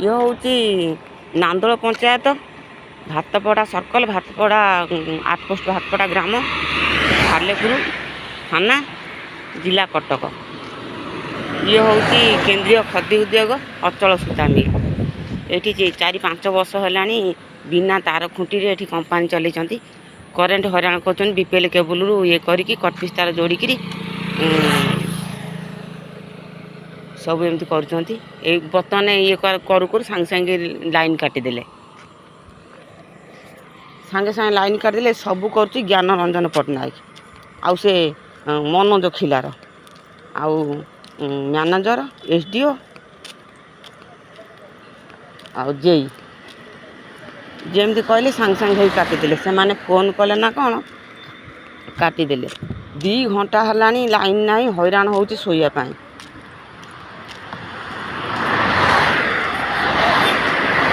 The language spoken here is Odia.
ଇଏ ହେଉଛି ନାନ୍ଦୋଳ ପଞ୍ଚାୟତ, ଭାତପଡ଼ା ସର୍କଲ, ଭାତପଡ଼ା ଆଉଟପୋଷ୍ଟ, ଭାତପଡ଼ା ଗ୍ରାମ, ସାଲେପୁର ଥାନା, ଜିଲ୍ଲା କଟକ। ଇଏ ହେଉଛି କେନ୍ଦ୍ରୀୟ ଖଦି ଉଦ୍ୟୋଗ ଅଚଳ ସୂତା ମିଲ୍। ଏଠି 4-5 ବର୍ଷ ହେଲାଣି ବିନା ତାର ଖୁଣ୍ଟିରେ ଏଠି କମ୍ପାନୀ ଚଲେଇଛନ୍ତି। କରେଣ୍ଟ ହଇରାଣ କରୁଛନ୍ତି। ବିପିଏଲ୍ କେବୁଲରୁ ଇଏ କରିକି କଟପିସ୍ ତାର ଯୋଡ଼ିକିରି ସବୁ ଏମିତି କରୁଛନ୍ତି। ଏଇ ବର୍ତ୍ତମାନ ଇଏ କରୁ କରୁ ସାଙ୍ଗେ ସାଙ୍ଗେ ଲାଇନ୍ କାଟିଦେଲେ। ସାଙ୍ଗେ ସାଙ୍ଗେ ଲାଇନ୍ କାଟିଦେଲେ। ସବୁ କରୁଛି ଜ୍ଞାନ ରଞ୍ଜନ ପଟ୍ଟନାୟକ ଆଉ ସେ ମନୋଜ ଖିଲାର ଆଉ ମ୍ୟାନେଜର, ଏସଡିଓ ଆଉ ଜେଇ। ଯେମିତି କହିଲେ, ସାଙ୍ଗେ ସାଙ୍ଗେ ହେଇ କାଟିଦେଲେ। ସେମାନେ ଫୋନ୍ କଲେ ନା କ'ଣ, କାଟିଦେଲେ। 2 ଘଣ୍ଟା ହେଲାଣି ଲାଇନ୍ ନାହିଁ। ହଇରାଣ ହେଉଛି ଶୋଇବା ପାଇଁ।